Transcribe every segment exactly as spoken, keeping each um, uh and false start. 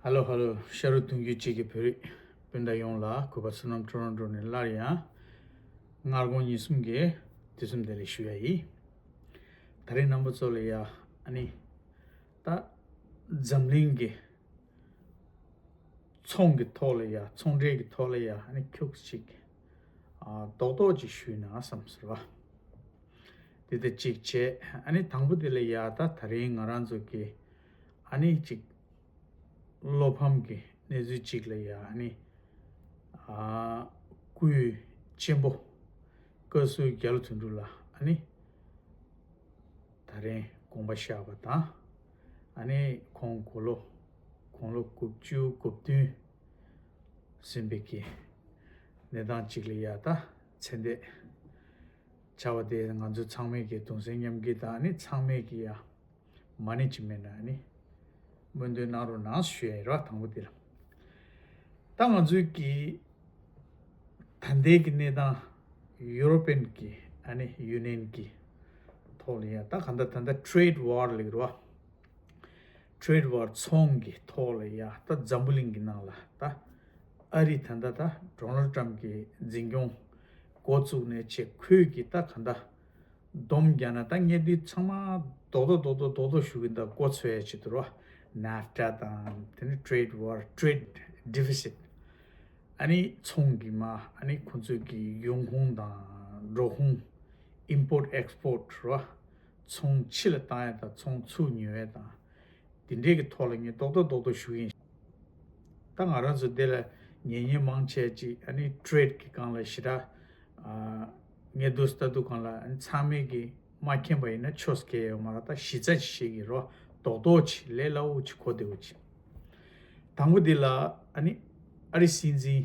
ཧ་ལོ་ཧ་ལོ། ཤ་རུ་དུང་རྒྱུད་གཅིག་གི་བོད་རིགས་སྤུན་ཟླ་ཡོངས་ལ་གུས་པ་བསོད་ནམས་ཊོ་རོན་ཊོ་ནས་སླར་ཡང་སྔ་དགོང་ཉིན་གསུམ་གྱི་དུས་གསུམ་བདེ་ལེགས་ཞུ་ཡ་ཡིན། ད་རིང་རྣམ་པ་ཚོ་ལ་ཡ་ཨ་ནི་ད་འཛམ་གླིང་གི་ཚོང་གི་ཐོག་ལ་ཡ་ཚོང་འབྲེལ་གྱི་ཐོག་ལ་ཡ་ཨ་ནི་ཁྱུག་ཅིག་རྡོག་རྡོག་ཅིག་ཞུས་ན་བསམ་ཟེར་བ། དེ་ལྟ་གཅིག་བྱས། ཨ་ནི་དང་པོ་དེ་ལ་ཡ་ད་ད་རིང་ང་རང་ཚོ་གི་ཨ་ནི་གཅིག་བློ་ཕམ་གྱི་གནས་ཚུལ་གཅིག་ལ་ཡ་ཨ་ནི་ཨ་སྐུའི་གཅེན་པོ་བཀའ་ཟུར་རྒྱ་ལོ་དོན་གྲུབ་ལགས་ཨ་ནི་ད་རིང་དགོངས་པ་བཞག་པ་དང་། ཨ་ནི་ཁོང་དགུང་ལོ་དགུང་ལོ་དགུ་བཅུ་གོ་བདུན་ཟིན་པའི་གི་གནས་སྟངས་གཅིག་ལ་ཡ་ད་མཚན་བརྡ་བྱ་བ་དེ་ང་ཚོ་ཚང་མས་ཀྱི་གདུང་སེམས་མཉམ་སྐྱེད་དང་ཨ་ནི་ཚང་མས་ཀྱི་ཡ་མ་ཎི་ཅིག་མེད་ན་ཨ་ནི་སྨོན་འདུན་གནང་རོགས་གནང་ཞུ་ཡ་ཡིན་ར། དང་པོ་དེ་ལ་ད་ང་ཚོའི་གི་ད་ལྟའི་གི་གནས་སྟངས་ཡུ་རོ་པན་གི་ཨ་ནི་ཡུ་ནི་ཡན་གི་ཐོག་ལ་ཡ་ད་ག་འདྲ་ད་ལྟ་ཊེ་རེ་ཌི་ཝར་ལབ་ཀྱི་རེད་བ། ཊེ་རེ་ཌི་ཝར་ཚོང་གི་ཐོག་ལ་ཡ་ད་འཛམ་བུ་གླིང་གི་ནང་ལ་ད་ཨ་རི་ད་ལྟ་ད་ཌོ་ནལ་ཌི་ཊམ་གི་འཛིན་སྐྱོང་འགོ་བཙུགས་ནས་བྱས་ཁོས་གི་ད་ག་འདྲ་སྡོམ་རྒྱག་ན་ད་ངས་འདི་ཚང་མ་རྡོག་རྡོག་རྡོག་རྡོག་རྡོག་རྡོག་ཞུ་གི་འདུག་མགོ་ཚོས་ཡ་ཆེད་དུ་རོ། ནེབ་ཊ་དང་དེ་ནི་ཊེ་རེ་ཌི་ཝར་ཊེ་རེ་ཌི་ཌི་ཕི་སིཊ། ཨ་ནི་ཚོང་གི་མ་ཨ་ནི་ཁོང་ཚོས་གི་ཡོང་ཁུངས་དང་འགྲོ་ཁུངས། ཨིམ་པོར་ཊི་ཨེགས་པོར་ཊི་རོ། ཚོང་ཕྱི་ལ་བཏང་ཡ་དང་ཚོང་ཚུར་ཉོ་ཡ་དང་། དེ་འདྲའི་གི་ཐོག་ལ་ངས་རྡོག་རྡོག་རྡོག་རྡོག་ཞུ་གི་ཡིན། ད་ང་རང་ཚོ་འདི་ལ་ཉན་མཁན་མང་ཆེ་ཅིག་ཨ་ནི་ཊེ་རེ་ཌི་གི་སྒང་ལ་ཞེ་དྲག་ཨ་ངས་འདུག་ལྟ་དུས་སྒང་ལ་ཨ་ནི་ཚང་མས་གི་མ་མཁྱེན་པ་ཡིན་ན་ཆོ་སྐད་ཡོད་མ་རེད། ད་གཞི་རྩ་ཅིག་བཤད་གི་རོ། རྡོག་རྡོག་ཅིག་ལས་སླ་བོ་ཅིག་གོ་བདེ་བོ་ཅིག་དང་པོ་འདི་ལ་ཨ་ནི་ཨ་རི་སྲིད་འཛིན་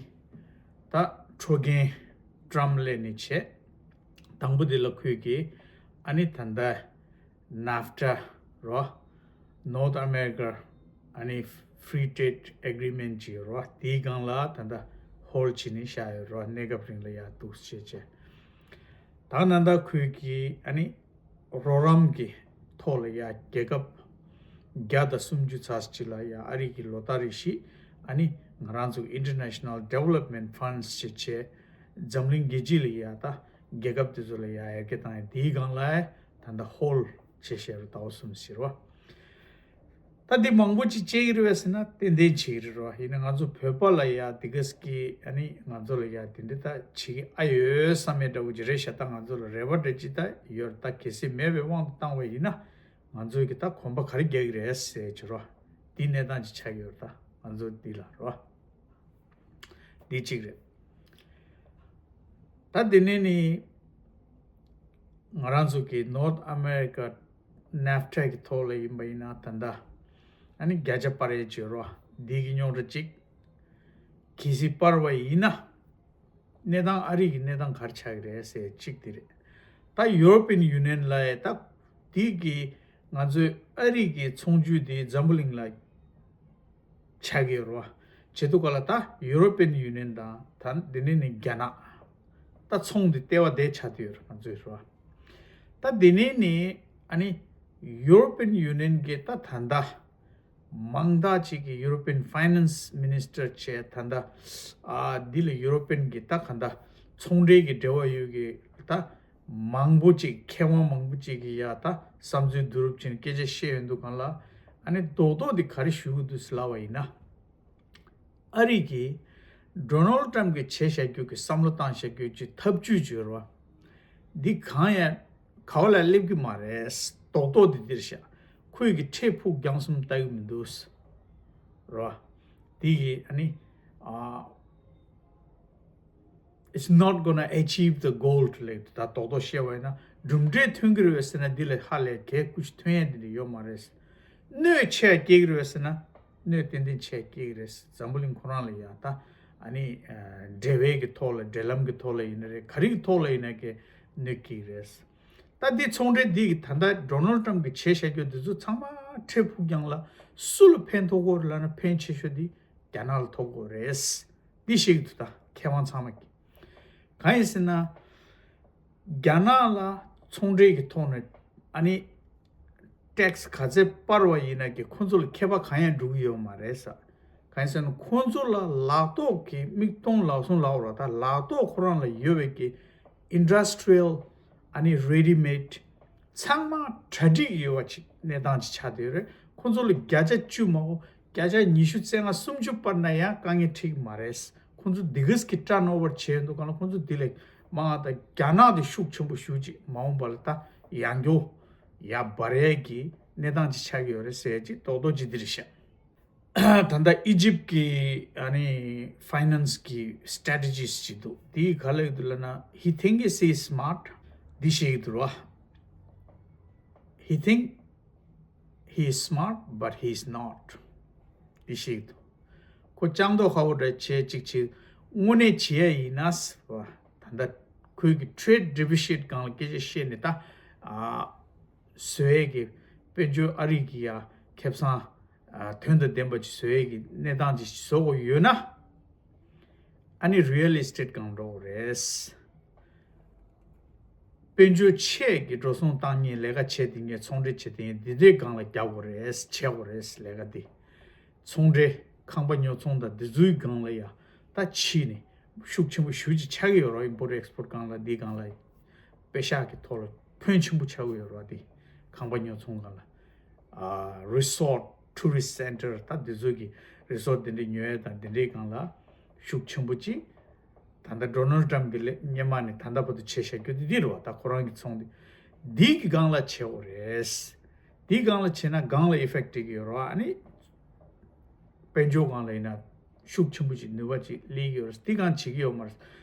ད་ཁྲོ་རྒན་ཊམ་པ་སླེབས་ནས་བྱས། དང་པོ་འདི་ལ་ཁོས་གི་ཨ་ནི་ད་ལྟ་ནེབ་ཊ་རོ། North America ཨ་ནི་ཕི་རི་ཊེ་རེ་ཌི་ཨེག་རི་མེན་ཊི་ཅིག་ཡོད་རོ། དེའི་སྒང་ལ་ད་ལྟ་ཧོལ་ཌ་བྱས་ནས་བཞག་ཡོད་རོ། གནས་སྐབས་རིང་ལ་ཡ་འདུག་བྱས་བྱས། ད་ནང་ད་ཁོས་གི་ཨ་ནི་རོགས་རམ་གྱི་ཐོག་ལ་ཡ་རྒྱལ་ཁབ་བརྒྱ་དང་སུམ་ཅུ་ཙམ་ཅིག་ལ་ཡ་ཨ་རི་གི་ལོ་ལྟར་རེ་བཞིན་ཨ་ནི་ང་རང་ཚོ་International Development Funds ཞེས་བྱས་འཛམ་གླིང་རྒྱལ་སྤྱི་ལ་ཡ་ད་རྒྱལ་ཁབ་དེ་ཚོ་ལ་ཡ་ཡར་རྒྱས་བཏང་ཡ་དེའི་སྒང་ལ་ད་ལྟ་ཧོལ་ཌ་བྱས་བཞག་རོ། ཟླ་བ་གསུམ་ཟེར་བ། ད་འདི་མང་པོ་ཅིག་བྱེད་ཀྱི་རེད་པས་ཟེར་ན་ཏན་ཏན་བྱེད་ཀྱི་རེད་རོ། ཡིན་ན་ང་ཚོ་བོད་པ་ལ་ཡ་འདི་ག་ཟེ་གི་ཨ་ནི་ང་ཚོ་ལ་ཡ་དེ་འདྲ་ད་བྱེད་ཀྱི་ཨ་ཡོད་བསམ་མེད་འདྲ་བོ་ཅིག་རེད་ཤག་ད་ང་ཚོ་ལ་རེ་བ་འདྲ་ཅིག་ད་ཡོད་རེད། ད་གལ་སྲིད་མེད་པའི་དབང་དུ་བཏང་བ་ཡིན་ན་ང་ཚོ་གི་ད་གོམ་པ་ག་རེ་རྒྱག་གི་རེད་ཟེར་བྱེད་རོ། འདི་གནས་སྟངས་ཅིག་ཆགས་ཀྱི་ཡོད་རེད། ད་ང་ཚོ་འདི་ལ་རོ། འདི་གཅིག་རེད། ད་དེ་ནས་ནི་ང་རང་ཚོ་གི་North America ནེབ་ཊ་གི་ཐོག་ལ་ཡིན་པ་ཡིན་ན་ད་ལྟ་ཨ་ནི་བརྒྱ་ཆ་སྤར་ཡས་བྱེད་རོགས། འདི་གི་རྙོག་དྲ་གཅིག་གལ་སྲིད་སྤར་བ་ཡིན་ན་གནས་སྟངས་ཨ་རི་གི་གནས་སྟངས་ག་རེ་ཆགས་ཀྱི་རེད་ཟེར་གཅིག་དེ་རེད། ད་ཡུ་རོ་པན་ཡུ་ནི་ཡན་ལ་ཡ་ད་འདི་གི་ང་ཚོའི་ཨ་རི་གི་ཚོང་བརྒྱུད་དེ་འཛམ་བུ་གླིང་ལ་ཆགས་ཀྱི་ཡོད་རེད་བ། བྱེད་དུས་ག་ལ་ད་ཡུ་རོ་པན་ཡུ་ནི་ཡན་དང་ད་འདི་ནས་ནི་རྒྱ་ནག་ད་ཚོང་འདི་ལྟེ་བ་དེ་ཆགས་བསྡད་ཡོད་རེད་ང་ཚོའི་རེད་བ། ད་འདི་ནས་ནི་ཨ་ནི་ཡུ་རོ་པན་ཡུ་ནི་ཡན་གྱི་ད་ད་ལྟ་མང་དག་ཅིག་གི་ཡུ་རོ་པན་ཕའི་ནན་སི་མི་ནི་སི་ཊར་བྱས་ད་ལྟ་ཨ་འདི་ལ་ཡུ་རོ་པན་གྱི་ད་ག་ད་ཚོང་འབྲེལ་གྱི་འབྲེལ་བ་ཡོད་ཀྱི་ད། མང་པོ་ཅིག་མཁས་དབང་མང་པོ་ཅིག་གིས་ཡ་ད་བསམ་ཚུལ་བསྡུ་རུབ་བྱས་ནས་སྐད་ཆ་བཤད་ཡོང་དུས་སྒང་ལ་ཨ་ནི་རྡོག་རྡོག་འདི་ག་རེ་ཞུ་གི་འདུག་ཟེར་ལབ་པ་ཡིན་ན། ཨ་རི་གིས་ཌོ་ནལ་ཌི་ཊམ་པ་གིས་བྱས་བཞག་རྒྱུ་གི་བསམ་བློ་བཏང་བཞག་རྒྱུ་གི་ཐབས་ཇུས་ཅིག་ཡོད་རེད་བ། འདི་གང་ཡང་ག་བ་ལ་སླེབས་ཀྱི་མ་རེད། རྡོག་རྡོག་འདི་འདིར་བཞག་ཁོས་གི་ཁྲལ་ཕུགས་རྒྱང་གསུམ་ལྟ་གི་མི་འདུག་རེད་བ། འདི་གི་ཨ་ནི་ཨ། It's not gonna achieve the goal ལབ་ད་རྡོག་རྡོག་བཤད་པ་ཡིན་ན་གྲུབ་འབྲས་ཐོན་གྱི་རེད་པས་ཟེར་ན་འདི་ལས་ཧ་ལས་གལ་ཀུ་ཅི་ཐོན་ཡ་འདི་འདྲ་ཡོད་མ་རེད། གནོད་ཆེ་བ་སྐྱེལ་གྱི་རེད་པས་ཟེར་ན་གནོད་ཏན་ཏན་ཆེ་བ་སྐྱེལ་གྱི་རེད། འཛམ་བུ་གླིང་ཁོ་རང་ལ་ཡ་ད་ཨ་ནི་འབྲེལ་བའི་གི་ཐོག་ལ་འབྲེལ་ལམ་གྱི་ཐོག་ལ་ཡིན་ན་རེད། ག་རེ་གི་ཐོག་ལ་ཡིན་ན་གི་གནོད་སྐྱེལ་གྱི་རེད། ད་འདི་ཚོང་འབྲེལ་འདི་གི་ད་ལྟ་ཌོ་ནལ་ཌི་ཊམ་པ་གིས་བྱས་བཞག་རྒྱུ་འདི་ཚོ་ཚང་མ་ཁྲལ་ཕུགས་རྒྱང་ལ་སུ་ལ་ཕན་ཐོགས་ཀྱི་ཡོད་རེད་ལབ་ན་ཕན་ཆེ་ཤོས་འདི་རྒྱ་ནག་ལ་ཐོགས་དགོས་རེད། འདི་ཤེས་ཀྱི་འདུག་ད་མཁས་དབང་ཚང་མ་གིས། གང་ཡིན་ཟེར་ན། རྒྱ་ནག་ལ་ཚོང་འབྲེལ་གྱི་ཐོག་ནས་ཨ་ནི་ཊེག་སི་ག་ཚད་སྤར་བ་ཡིན་ན་གི་ཁོ་ཚོ་ལ་ཁྱད་པར་གང་ཡང་འགྲོ་གི་ཡོད་མ་རེད་ས། གང་ཡིན་ཟེར་ན་ཁོང་ཚོ་ལ་ལག་ཐོགས་ཀྱི་མིག་མཐོང་ལག་ཟུང་ལབ་དགོས་རེད་བ། ད་ལག་ཐོགས་ཁོ་རང་ལ་ཡོད་པའི་གི་ཨིན་ཌ་སི་ཊི་རི་ཡལ་ཨ་ནི་རེ་ཌི་མེཌ་ཚང་མ་གྲ་སྒྲིག་ཡོད་པ་ཅིག་གནས་སྟངས་ཅིག་ཆགས་བསྡད་ཡོད་རེད། ཁོང་ཚོ་ལ་བརྒྱ་ཆ་བཅུ་མ་གཏོགས་བརྒྱ་ཆ་ཉི་ཤུ་རྩ་ལྔ་སུམ་ཅུ་བར་ན་ཡང་དཀའ་ངལ་འཕྲད་ཀྱི་མ་རེད། ཁོང་ཚོ་འདི་གས་ཀྱི་ཊར་ན་ཨོ་ཝར་བྱས་ཡོང་དུས་གང་ལ་ཁོང་ཚོ་འདི་ལས་མང་ང་ད་རྒྱ་ནག་དེ་ཤུགས་ཆེན་པོ་ཞེ་ཅིག་མ་འོངས་པ་ལ་ད་ཡང་སྐྱོ་ཡར་འབར་ཡས་ཀྱི་གནས་སྟངས་ཅིག་ཆགས་ཀྱི་ཡོད་རེད་ཟེར་ཡས་ཅིག་རྡོག་རྡོག་ཅིག་འདི་རེད་ཤག་ད་ལྟ་ཨི་ཇིབ་ཀྱི་ཨ་ནི་ཕའི་ནན་སི་གི་སི་ཊེ་རེ་ཊི་ཇི་སི་ཅིག་འདུག་དེ་ག་ལབ་ཀྱི་འདུག་ལབ་ན། He think he's smart. འདི་བཤད་ཀྱི་འདུག་ར། He think he is smart, but he is not. འདི་བཤད་ཀྱི་འདུག་ཁོ་སྤྱང་མདོག་ཁ་པོ་འདྲ་བྱས་ཅིག་བྱེད། དངོས་གནས་བྱེད་ཡ་ཡིན་ན་ཟེར་བ། ད་ལྟ་ཁོས་ཀྱི་ཊེ་རེ་ཌི་ཌི་ཕི་ཤི་ཊི་སྒང་ལ་སྐད་ཆ་བཤད་ནས་ད་ཨ། བཟོ་ཡས་ཀྱི་དཔལ་འབྱོར་ཨ་རི་གི་ཡ་ཁེ་བཟང་ཨ་དོན་དང་ལྡན་པ་ཅིག་བཟོ་ཡས་ཀྱི་གནས་སྟངས་ཅིག་བཟོ་དགོས་ཡོད་ན། ཨ་ནི་རི་ཡལ་ཨེ་སི་ཊེ་ཊི་སྒང་འགྲོ་དགོས་རེད། དཔལ་འབྱོར་ཆེ་གི་འགྲོ་སོང་བཏང་མཁན་ལས་ཀ་བྱེད་དེ་ངས་ཚོང་འབྲེལ་བྱེད་དེ་ངས་འདི་འདྲའི་སྒང་ལ་རྒྱག་དགོས་རེད། བྱེད་དགོས་རེད་ལས་ཀ་འདི། ཚོང་འབྲེལ་ཁང་པ་ཉོ་ཚོང་དང་འདི་ཚོའི་སྒང་ལ་ཡ་ད་ཕྱིན་ནས་ཤུགས་ཆེན་པོ་ཞེ་ཅིག་ཆགས་ཀྱི་ཡོད་རེད། ཨིམ་པོར་ཊི་ཨེག་སི་པོར་ཊི་སྒང་ལ་འདི་སྒང་ལ་པེ་ཤག་གི་ཐོག་ལ་ཕོན་ཆེན་པོ་ཆགས་ཀྱི་ཡོད་རེད་བ། འདི་ཁང་པ་ཉོ་ཚོང་སྒང་ལ་ཨ་རི་སོར་ཊི་ཊུ་རི་སི་ཊི་སེན་ཊར་ད་འདི་ཚོ་གི་རི་སོར་ཊི་འདི་འདྲའི་ཉོ་ཡས་དང་འདི་འདྲའི་སྒང་ལ་ཤུགས་ཆེན་པོ་ཅིག་ད་ལྟ་ཌོ་ནལ་ཌི་ཊམ་གྱི་ལས་སྔོན་མ་ནས་ད་ལྟ་བར་དུ་བྱས་བཞག་རྒྱུ་དེ་འདི་རེད་བ། ད་ཁོ་རང་གི་ཚོང་འདི་འདི་གི་སྒང་ལ་བྱེད་དགོས་རེད། འདི་སྒང་ལ་བྱེད་ན་སྒང་ལ་ཨི་ཕེག་ཊི་སྤྲད་ཀྱི་ཡོད་རེད་བ། ཨ་ནི་དཔལ་འབྱོར་སྒང་ལ་ཡིན་ན་ཤུགས་ཆེན་པོ་ཅིག་ནུས་པ་ཅིག་སླེབས་ཀྱི་ཡོད་རེད། འདི་སྒང་བྱེད་ཀྱི་ཡོད་མ་རེད།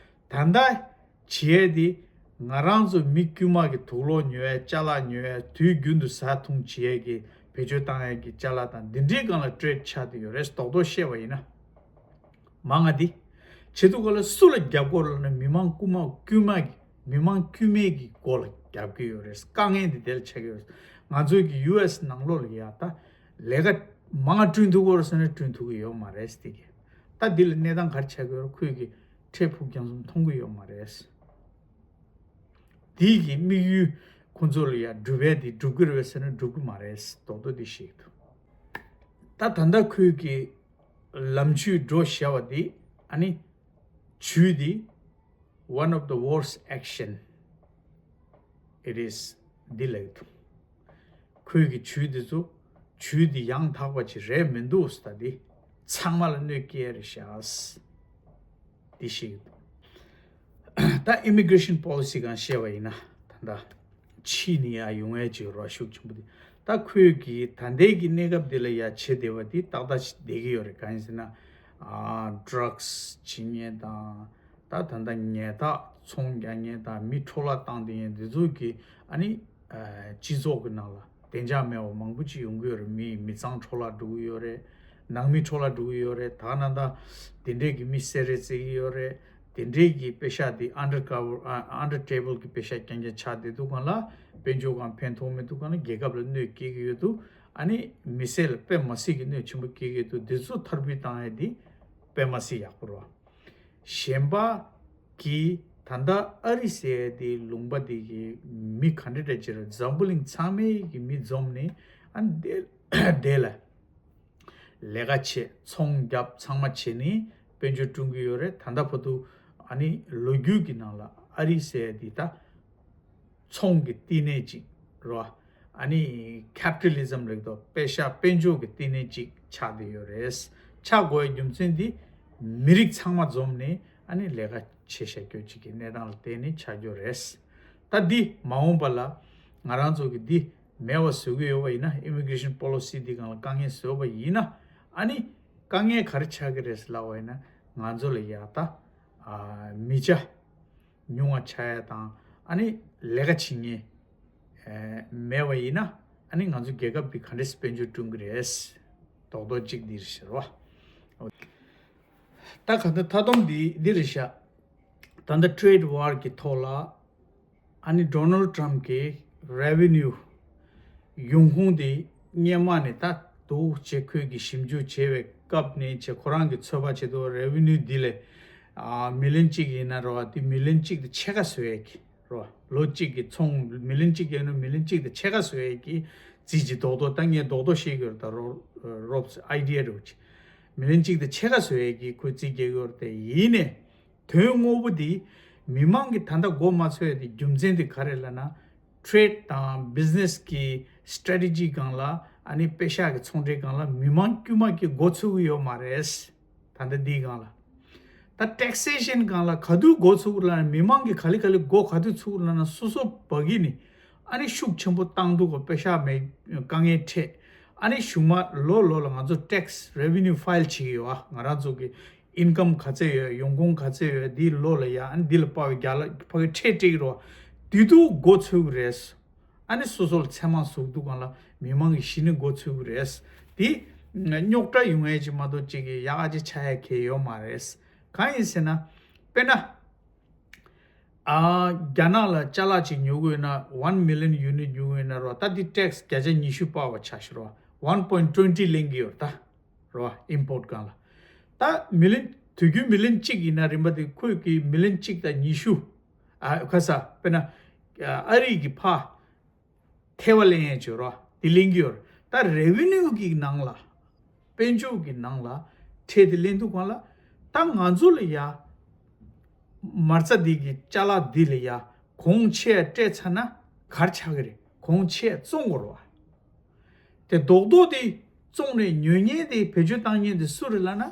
ད་ལྟ་བྱེད་ཡས་དེ་ང་རང་ཚོ་མི་དཀྱུས་མ་གི་དུག་ལོག་ཉོ་ཡས་ཅ་ལག་ཉོ་ཡས་དུས་རྒྱུན་དུ་ཟ་འཐུང་བྱེད་ཡས་ཀྱི་བེད་སྤྱོད་བཏང་ཡས་ཀྱི་ཅ་ལག་དང་འདི་འདྲའི་སྒང་ལ་ཊེ་རེ་ཌི་ཆགས་བསྡད་ཡོད་རེད། རྡོག་རྡོག་བཤད་པ་ཡིན་ན། མང་ང་འདི། བྱེད་དུས་སྒང་ལ་སུ་ལ་རྒྱབ་སྐོར་ལབ་ན་མི་མང་དཀྱུས་མ་དཀྱུས་མ་གི་མི་མང་དཀྱུས་མའི་གི་མགོ་ལ་རྒྱབ་ཀྱི་ཡོད་རེད། དཀའ་ངལ་འདི་དེ་ལ་ཆགས་ཀྱི་ཡོད་རེད། ང་ཚོའི་གི་ཡུ་ཨེ་སི་ནང་ལོགས་ལ་ཡ་ད་ལས་ཀ་མང་བསྐྲུན་ཐུབ་ཀྱི་ཡོད་རེད་ཟེར་ན་བསྐྲུན་ཐུབ་ཀྱི་ཡོད་མ་རེད་ཟེར་གི། ད་འདི་ལ་གནས་སྟངས་ག་རེ་ཆགས་ཀྱི་ཡོད་རེད། ཁོས་གི་འཕྲལ་ཕུགས་རྒྱང་གསུམ་མཐོང་གི་ཡོད་མ་རེད། དེའི་གི་དམིགས་ཡུལ་ཁོང་ཚོ་ལ་ཡ་སྒྲུབ་ཡས་དེ་སྒྲུབ་ཀྱི་རེད་ཟེར་ན་སྒྲུབ་ཀྱི་མ་རེད། རྡོག་རྡོག་འདི་བཤད་ཀྱི་འདུག་ད་ད་ལྟ་ཁོས་གི་ལམ་ཇུས་འགྲོ་བཞག་པ་འདི་ཨ་ནི་ཇུས་འདི་one of the worst action it is འདི་ལབ་ཀྱི་འདུག་ཁོས་གི་ཇུས་འདི་ཚོ་ཇུས་འདི་ཡང་དག་པ་ཅིག་རེད་མི་འདུག་ད་འདི་ཚང་མ་ལ་གནོད་སྐྱེལ་རེད་ཤག་འདི་བཤད་ཀྱི་འདུག་ད་ཨི་མི་གྷི་རེ་ཤན་པོ་ལི་སི་སྒང་བཤད་པ་ཡིན་ན་ད་ལྟ་ཕྱི་ནས་ཡར་ཡོང་ཡས་ཅིག་རོགས་ཤུགས་ཆེན་པོ་འདི། ད་ཁོས་གི་ད་ལྟའི་གི་གནས་སྐབས་འདི་ལ་ཡར་བྱེད་བསྡད་པ་འདི་ཏག་ཏག་ཅིག་བསྡད་ཀྱི་ཡོད་རེད། གང་ཡིན་ཟེར་ན་ཨ་ཌྲག་སི་བྱེད་མཁན་དང་ད་ད་ལྟ་ཉལ་ཐག་ཚོང་རྒྱག་མཁན་དང་མི་འཕྲོ་བརླག་བཏང་བསྡད་མཁན་འདི་ཚོ་གི་ཨ་ནི་ཨ་སྤྱི་ཚོགས་ཀྱི་ནང་ལ་བདེ་འཇགས་མེད་པ་མང་པོ་ཅིག་ཡོང་གི་ཡོད་རེད། མི་མི་ཚང་འཕྲོ་བརླག་འགྲོ་གི་ཡོད་རེད། ནང་མི་འཕྲོ་བརླག་འགྲོ་གི་ཡོད་རེད། ད་ག་ནང་ད་དེ་འདྲས་ཀྱི་མི་བསད་རེས་བྱེད་ཀྱི་ཡོད་རེད། དེ་འདྲས་ཀྱི་པེ་ཤག་དེ་ཨན་ཌར་ཀ་ཝར་ཨ་ཨན་ཌར་ཊེ་བལ་གྱི་པེ་ཤག་རྐྱང་རྐྱང་ཆགས་བསྡད་འདུག་གང་ལ་དཔལ་འབྱོར་སྒང་ཕན་ཐོགས་མི་འདུག་གང་ལ་རྒྱལ་ཁབ་ལ་གནོད་སྐྱེལ་གྱི་ཡོད་འདུག་ཨ་ནི་མི་སེར་ལ་དཔེ་མ་སྲིད་ཀྱི་གནོད་ཆེན་པོ་སྐྱེལ་གྱི་འདུག་འདི་ཚོ་ཐར་འབུད་བཏང་ཡས་འདི་དཔེ་མ་སྲིད་ཡག་པོ་རེད། གཞན་པ་གི་ད་ལྟ་ཨ་རི་ཟེར་ཡས་དེ་ལུང་པ་དེ་གི་མི་ག་འདྲ་འདྲ་ཅིག་རེད། འཛམ་བུ་གླིང་ཚང་མའི་གི་མི་འཛོམས་ནས་ཨ་ནི་དེ་དེ་ལ་ལས་ཀ་བྱེད་ཚོང་རྒྱབ་ཚང་མ་བྱེད་ནས་དཔལ་འབྱོར་བསྐྲུན་གྱི་ཡོད་རེད། ད་ལྟ་བར་དུ་ཨ་ནི་ལོ་རྒྱུས་ཀྱི་ནང་ལ་ཨ་རི་ཟེར་ཡས་དེ་ད་ཚོང་གི་བསྟི་གནས་ཅིག་རེད་བ། ཨ་ནི་ཁེ་པི་ཊ་ལི་ཛམ་ལབ་དུས་པེ་ཤག་དཔལ་འབྱོར་གྱི་བསྟི་གནས་ཅིག་ཆགས་བསྡད་ཡོད་རེད། ཆགས་དགོས་ཡའི་རྒྱུ་མཚན་འདི་མི་རིགས་ཚང་མ་འཛོམས་ནས་ཨ་ནི་ལས་ཀ་བྱེད་བཞག་རྒྱུ་ཅིག་གི་གནས་སྟངས་ལ་བརྟེན་ནས་ཆགས་རྒྱུ་རེད། ད་འདི་མ་འོངས་པ་ལ་ང་རང་ཚོ་གི་འདི་མེད་པ་བཟོ་གི་ཡོད་པ་ཡིན་ན། ཨི་མི་གྷི་རེ་ཤན་པོ་ལི་སི་འདི་སྒང་ལ་དཀའ་ངལ་བཟོས་པ་ཡིན་ན་ཨ་ནི་དཀའ་ངལ་ག་རེ་ཆགས་ཀྱི་རེད་ལབ་པ་ཡིན་ན་ང་ཚོ་ལ་ཡག་ད་ཨ་མི་ཆ་ཉུང་བ་ཆགས་ཡ་དང་ཨ་ནི་ལས་ཀ་བྱེད་མཁན་ཨེ་མེད་པ་ཡིན་ན་ཨ་ནི་ང་ཚོ་རྒྱལ་ཁབ་འདི་ག་འདྲས་དཔལ་འབྱོར་བསྐྲུན་གྱི་རེད། རྡོག་རྡོག་གཅིག་འདི་རེད་ཟེར་བ། ད་ག་ད་མཐའ་སྡོམ་འདི་འདི་རེད་ཤག་ད་ལྟ་ཊེ་རེ་ཌི་ཝར་གྱི་ཐོག་ལ་ཨ་ནི་ཌོ་ནལ་ཌི་ཊམ་གྱི་རེ་ཝེ་ནིའུ་ཡོང་ཁུངས་དེ་སྔོན་མ་ནས་ད་འདུག་ཅེས་ཁོས་ཀྱི་ཞིབ་འཇུག་བྱས་པའི་སྐབས་ནས་ཅེས་ཁོ་རང་གི་ཚོད་དཔག་བྱེད་དུས་རེ་ཝེ་ནིའུ་འདི་ལས་ཨ་མི་ལན་གཅིག་ཡིན་ན་རེད་བ། དེ་མི་ལན་གཅིག་དེ་ཕྱེད་ཀ་བཟོ་ཡས་ཀྱི་རེད་བ། ལོ་གཅིག་གི་ཚོང་མི་ལན་གཅིག་ཡིན་ན་མི་ལན་གཅིག་དེ་ཕྱེད་ཀ་བཟོ་ཡས་ཀྱི་རྩིས་ཀྱི་རྡོག་རྡོག་ད་ངས་རྡོག་རྡོག་བཤད་ཀྱི་ཡོད་རེད། ད་རོབ་རོབ་ཨའི་ཌི་ཡ་རེད་བ། མི་ལན་གཅིག་དང་ཕྱེད་ཀ་བཟོ་ཡས་ཀྱི་ཁོས་རྩིས་རྒྱག་གི་ཡོད་རེད་དེ། ཡིན་ནའི་དོན་དངོས་པོ་དེ་མི་མང་གིས་ད་ལྟ་མགོ་མ་ཚོས་ཡས་དེ་རྒྱུ་མཚན་དེ་ག་རེ་ལབ་ན། ཊེ་རེ་ཌི་དང་བི་ཛི་ནེ་སི་གི་སི་ཊེ་རེ་ཊི་ཇི་སྒང་ལ། ཨ་ནི་པེ་ཤག་གི་ཚོང་འབྲེལ་སྒང་ལ་མི་མང་དཀྱུས་མ་གིས་མགོ་ཚོས་ཀྱི་ཡོད་མ་རེད། ད་ལྟ་འདིའི་སྒང་ལ། ད་ཊེག་སེ་ཤན་སྒང་ལ་ག་དུས་མགོ་ཚུགས་ལབ་ན། མི་མང་གིས་ག་ལེ་ག་ལེ་མགོ་ག་དུས་ཚུགས་ལབ་ན། སོ་སོ་བ་གི་ནི་ཨ་ནི་ཤུགས་ཆེན་པོ་བཏང་འདུག་ག་པེ་ཤག་མེད་དཀའ་ངལ་འཕྲད། ཨ་ནི་གཞུག་མ་ལོ་ལོ་ལ་ང་ཚོ་ཊེག་སི་རེ་ཝེ་ནིའུ་ཕའིལ་བྱེད་ཀྱི་ཡོད་ཨ། ང་རང་ཚོ་གི་ཨིན་ཀམ་ག་ཚད་ཡོད། ཡོང་ཁུངས་ག་ཚད་ཡོད། འདིའི་ལོ་ལ་ཡ། ཨ་ནི་འདི་ལ་དཔག་པའི་རྒྱ་ལ་ཕ་གི་ཁྲལ་སྤྲད་ཀྱི་རེད་བ། དེ་དུས་མགོ་ཚོས་ཀྱི་རེད། ཨ་ནི་སོ་སོ་ལ་ཚེར་མ་ཟུག་འདུག་ག་ལ་མི་མང་གིས་གཞི་ནས་མགོ་ཚོས་ཀྱི་རེད། དེ་རྙོག་དྲ་ཡོང་ཡས་ཅིག་མ་གཏོགས་ཅིག་གི་ཡག་ག་ཅིག་ཆགས་ཡ་གང་ཡོད་མ་རེད། གང་ཡིན་ཟེར་ན། དཔེར་ན། ཨ། རྒྱ་ནག་ལ་ཅ་ལག་ཅིག་ཉོ་དགོས་ན། ཝན་མི་ལི་ཡོན་ཡུ་ནིཊ་ཉོ་དགོས་ན་རོ། ད་འདི་ཊེག་སི་བརྒྱ་ཆ་ཉི་ཤུ་སྤར་བ་ཆ་བཞག་རོ། ཝན་པོ་ཡིན་ཊི་ཊི་ལེན་གྱི་ཡོད་ད། རོ། ཨིམ་པོར་ཊི་སྒང་ལ། ད་མི་ལི་ཡོན། དུས་རྒྱུན་མི་ལི་ཡོན་གཅིག་ཡིན་ན་རིན་པ་དེ་ཁོས་ཀྱི་མི་ལི་ཡོན་གཅིག་དང་ཉི་ཤུ། ཨ། ཁ་ས། དཔེར་ན། ཨ་རི་གི་ཕར་ཐལ་བ་ལེན་ཡས་བྱོས་རོ། དེ་ལེན་གྱི་ཡོད་རེད། ད་རེ་ཝེ་ནིའུ་གི་ནང་ལ། དཔལ་འབྱོར་གྱི་ནང་ལ་ཁྲལ་དེ་ལེན་འདུག་ག་ལ། ད་ང་ཚོ་ལ་ཡ། མ་རྩ་འདི་གི་ཅ་ལག་འདི་ལ་ཡ་གོང་ཆེ་སྤྲད་ཚར་ན་ག་རེ་ཆགས་ཀྱི་རེད། གོང་ཆེ་བཙོང་དགོས་རེད་བ། དེ་རྡོག་རྡོག་དེ་བཙོང་ནས་ཉོ་མཁན་དེ། བེད་སྤྱོད་བཏང་མཁན་དེ་སུ་རེད་ལབ་ན།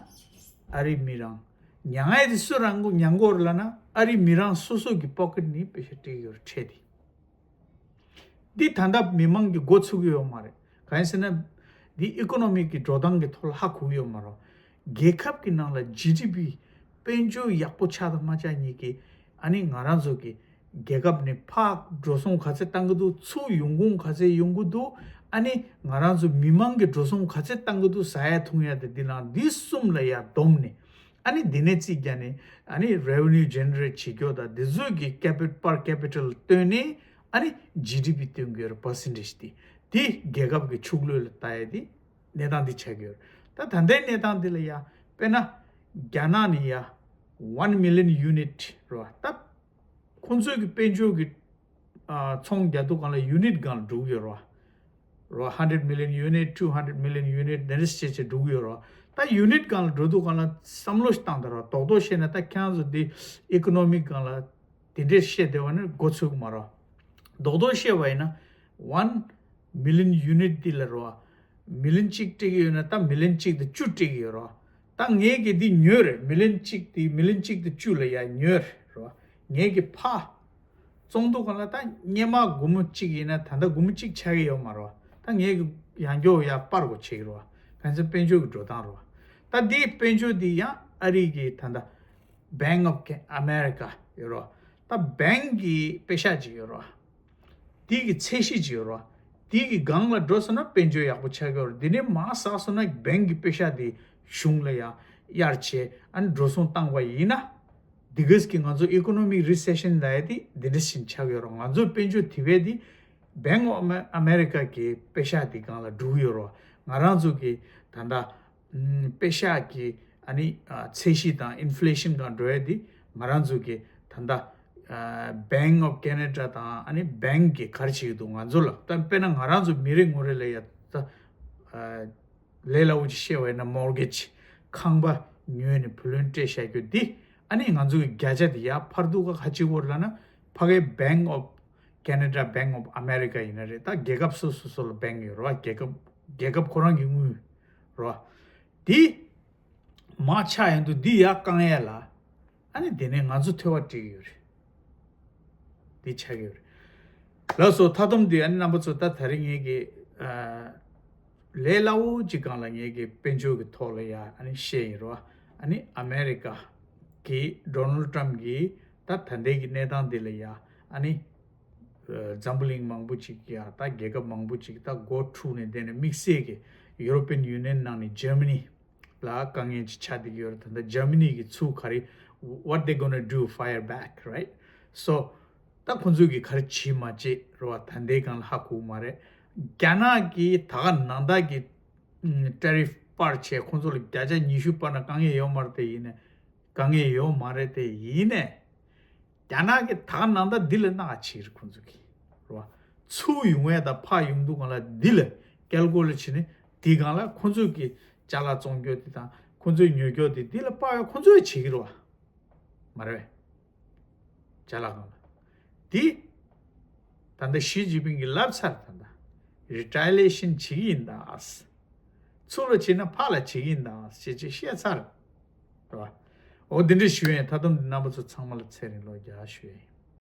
ཨ་རིའི་མི་རང་། མྱང་ཡས་དེ་སུ་རང་གིས་མྱང་གི་ཡོད་རེད་ལབ་ན། ཨ་རིའི་མི་རང་སོ་སོ་གི་པོ་ཀེཊ་ནས་པེ་ཤག་སྤྲད་ཀྱི་ཡོད་རེད། ཁྲལ་དེ། འདི་ད་ལྟ་མི་མང་གིས་མགོ་ཚོས་ཀྱི་ཡོད་མ་རེད། གང་ཡིན་ཟེར་ན། འདི་ཨི་ཀོ་ནོ་མི་གི་འགྲོ་སྟངས་ཀྱི་ཐོག་ལ་ཧ་གོ་གི་ཡོད་མ་རེད། རྒྱལ་ཁབ་ཀྱི་ནང་ལ་ཇི་ཌི་པི། དཔལ་འབྱོར་ཡག་པོ་ཆགས་དང་མ་ཆགས་གཉིས་ཀྱིས། ཨ་ནི་ང་རང་ཚོ་གི་རྒྱལ་ཁབ་ནས་ཕར་འགྲོ་སོང་ག་ཚད་བཏང་གི་འདུག་ཚུར་ཡོང་ཁུངས་ག་ཚད་ཡོང་གི་འདུག་ཨ་ནི་ང་རང་ཚོ་མི་མང་གི་འགྲོ་སོང་ག་ཚད་བཏང་གི་འདུག་ཟ་ཡ་འཐུང་ཡ་དེ། འདི་ནང་འདི་གསུམ་ལ་ཡ་བསྡོམས་ནས། ཨ་ནི་འདི་ནས་རྩིས་རྒྱག་ནས། ཨ་ནི་རེ་ཝེ་ནིའུ་ཇེ་ནེ་རེཊ་བྱེད་རྒྱུ་དང་། འདི་ཚོ་གི་ཀེ་པི། པར་ཀེ་པི་ཊལ་བཏོན་ནས། ཨ་ནི་ཇི་ཌི་པི་བཏོན་གྱི་ཡོད་རེད། པར་སེན་ཊེཇ་དེ། དེ་རྒྱལ་ཁབ་ཀྱི་ཕྱུགས་ལོས་ལ་ལྟ་ཡ་དེ་གནས་སྟངས་འདི་ཆགས་ཀྱི་ཡོད་རེད། ད་ད་ལྟའི་གནས་སྟངས་འདི་ལ་ཡ། དཔེར་ན། རྒྱ་ནག་ནས་ཡ་ཝན་མི་ལི་ཡོན་ཡུ་ནིཊ་རེད་བ། ད་ཁོང་ཚོའི་གི་དཔལ་འབྱོར་གྱི། ཨ། ཚོང་རྒྱག་དུས་སྒང་ལ་ཡུ་ནིཊ་སྒང་ལ་འགྲོ་གི་ཡོད་རེད་བ། རོ། ཧན་ཌེཌ་མི་ལི་ཡོན་ཡུ་ནིཊ། ཊུ་ཧན་ཌེཌ་མི་ལི་ཡོན་ཡུ་ནིཊ། དེ་འདྲ་བྱས་བྱས་འགྲོ་གི་ཡོད་རེད་བ། ད་ཡུ་ནིཊ་སྒང་ལ་འགྲོ་དུས་སྒང་ལ་བསམ་བློ་ཞིག་བཏང་དང་རོ། རྡོག་རྡོག་བཤད་ན། ད་ཁྱེད་རང་ཚོ་འདི་ཨི་ཀོ་ནོ་མི་སྒང་ལ་དེ་འདྲས་བཤད་བསྡད་པ་ནི་མགོ་ཚོས་ཀྱི་མ་རེད། རྡོག་རྡོག་བཤད་པ་ཡིན་ན། ཝན་མི་ལི་ཡོན་ཡུ་ནིཊ་འདི་ལ་རོ། མི་ལི་ཡོན་གཅིག་སྤྲད་ཀྱི་ཡོད་ན། ད་མི་ལི་ཡོན་གཅིག་དང་བཅུ་སྤྲད་ཀྱི་ཡོད་རེད་བ། ད་ངས་ཀྱི་འདི་ཉོས་རེད། མི་ལི་ཡོན་གཅིག་དེ། མི་ལི་ཡོན་གཅིག་དང་བཅུ་ལ་ཡ་ཉོས་རེད་བ། ངས་ཀྱི་ཕར་བཙོང་དུས་སྒང་ལ། ད་སྔོན་མ་སྒོར་མོ་གཅིག་ཡིན་ན་ད་ལྟ་སྒོར་མོ་གཅིག་ཆགས་ཀྱི་ཡོད་མ་རེད་བ། ད་ངས་ཀྱི་ཡང་བསྐྱར་ཡར་སྤར་དགོས་བྱེད་ཀྱི་རེད་བ། གང་ཡིན་ཟེར་ན་དཔལ་འབྱོར་གྱི་འགྲོ་སྟངས་རེད་བ། ད་འདིའི་དཔལ་འབྱོར་འདི་ཡང་ཨ་རི་གི་ད་ལྟ་Bank of America ཡོད་རེད་བ། ད་བེང་གི་པེ་ཤག་ཅིག་ཡོད་རེད་བ། དེ་གི་ཚད་གཞི་ཅིག་ཡོད་རེད་བ། དེ་གི་སྒང་ལ་འགྲོ་སོང་ན་དཔལ་འབྱོར་ཡག་པོ་ཆགས་ཀྱི་ཡོད་རེད། དེ་ནས་མར་ཟགས་སོང་ན་བེང་གི་པེ་ཤག་དེ་གཞུང་ལ་ཡང་གཡར་བྱས། ཨ་ནི་འགྲོ་སོང་བཏང་བ་ཡིན་ན། འདི་ག་གི་ང་ཚོ་ཨི་ཀོ་ནོ་མིག་རི་སེ་ཤན་ལབ་ཡ་དེ་འདི་འདྲ་ཞིག་ཆགས་ཀྱི་ཡོད་རེད། ང་ཚོ་དཔལ་འབྱོར་དེ་བས་དེ་Bank of America གི་པེ་ཤག་དེ་སྒང་ལ་འགྲོ་གི་ཡོད་རེད། ང་རང་ཚོ་གི་ད་ལྟ་ཨམ། པེ་ཤག་གི་ཨ་ནི། ཨ། ཚད་གཞི་དང་ཨིན་ཕི་ལེ་ཤན་སྒང་འགྲོ་ཡ་དེ་ང་རང་ཚོ་གི་ད་ལྟ། ཨ། Bank of Canada དང་ཨ་ནི་བེང་གིས་ག་རེ་བྱེད་ཀྱི་འདུག་ང་ཚོ་ལ། ད་དཔེར་ན་ང་རང་ཚོ་མི་རེ་ངོ་རེ་ལ་ཡ། ད། ཨ། ལས་སླ་བོ་ཅིག་བཤད་པ་ཡིན་ན། མོར་གེཇ་ཁང་པ་ཉོས་ནས་བུ་ལོན་སྤྲད་བཞག་རྒྱུ་འདི། ཨ་ནི་ང་ཚོ་གི་བརྒྱ་ཆ་དེ་ཡར་འཕར་འདུག་ག་ག་ཅིག་བོར་ལབ་ན། ཕ་གིའི་Bank of Canada, Bank of America ཡིན་ན་རེད། ད་རྒྱལ་ཁབ་སོ་སོ་སོ་ལ་བེང་ཡོད་རེད་བ། རྒྱལ་ཁབ། རྒྱལ་ཁབ་ཁོ་རང་གི་དངུལ་རེད་བ། དེ་མར་ཆག་ཡོང་དུས་འདི་ཡར་བཀང་ཡ་ལ། ཨ་ནི་དེ་ནས་ང་ཚོ་ཐོལ་པ་སྤྲད་ཀྱི་ཡོད་རེད། འདི་ཆགས་ཀྱི་ཡོད་རེད། ལགས་སོ། མཐའ་སྡོམ་འདི་ཨ་ནི་རྣམ་པ་ཚོ། ད་ད་རིང་ངེད་ཀྱི། ཨ། ལས་སླ་བོ་ཅིག་སྒང་ལ་ངེད་ཀྱི་དཔལ་འབྱོར་གྱི་ཐོག་ལ་ཡ་ཨ་ནི་བཤད་ཡིན་རོ། ཨ་ནི་ཨ་མེ་རི་ཀ་གི་ཌོ་ནལ་ཊམ་གྱིས་ད་ད་ལྟའི་གི་གནས་སྟངས་འདི་ལ་ཡ་ཨ་ནི། ཨ། འཛམ་བུ་གླིང་མང་པོ་ཅིག་ཡ། ད་རྒྱལ་ཁབ་མང་པོ་ཅིག་ད་སྒོ་འཁྲུགས་ནས་བསྡད་ནས། དམིགས་བསལ་གྱི་ཡུ་རོ་པི་ཡན་ཡུ་ནི་ཡན་ནང་ནས་ཇར་མ་ནི་ལ་དཀའ་ངལ་ཅིག་ཆགས་བསྡད་ཀྱི་ཡོད་རེད། ད་ལྟ་ཇར་མ་ནི་གིས་ཚུར་ག་རེ། What they gonna do? Fire back, right? So ད་ཁོང་ཚོས་གི་ག་རེ་བྱེད་མ་བྱེད་རེད་བ། ད་ལྟའི་སྒང་ལ་ཧ་གོ་མ་རེད། རྒྱ་ནག་གིས་ད་ག་ནང་ལྟར་གྱི་ཨམ། ཊེ་རིཕ་སྤར་བྱས། ཁོང་ཚོ་ལ་བརྒྱ་ཆ་ཉི་ཤུ་སྤར་ན་དཀའ་ངལ་ཡོད་མ་རེད་དེ། ཡིན་ནའི། དཀའ་ངལ་ཡོད་མ་རེད་དེ། ཡིན་ནའི། རྒྱ་ནག་གིས་ད་ག་ནང་ལྟར་འདི་ལ་སྣང་བ་བྱེད་རེད་ཁོང་ཚོ་གིས། རེད་བ། ཚུར་ཡོང་ཡས་དང་ཕར་ཡོང་དུས་སྒང་ལ་འདི་ལ་ཀལ་ཀོ་ལེཊ་བྱས་ནས། དེའི་སྒང་ལ་ཁོང་ཚོ་གི་ཅ་ལག་བཙོང་རྒྱུ་དེ་དང་ ཁོང་ཚོའི་ཉོ་སྐྱོར་དེ་འདི་ལ་དཔག་ཡོད། ཁོང་ཚོས་བྱེད་ཀྱི་རེད་བ། མ་རེད་པས། ཅ་ལག་སྒང་ལ། འདི་ད་ལྟ་ཞི་ཅིན་ཕིང་གིས་ལབ་ཚར། ད་ལྟ་རི་ཊ་ལི་ཡེ་ཤན་བྱེད་ཀྱི་ཡིན་ད། ཚུར་ལ་བྱེད་ན་ཕར་ལ་བྱེད་ཀྱི་ཡིན་ད་ཅེས་ཅེས་བཤད་ཚར། རེད་བ། འོ་འདི་འདྲ་ཞུ་ཡིན། མཐའ་སྡོམ་འདི་རྣམ་པ་ཚོ་ཚང་མ་ལ་ཚེ་རིང་ལོ་བརྒྱ་ཞུ་ཡིན།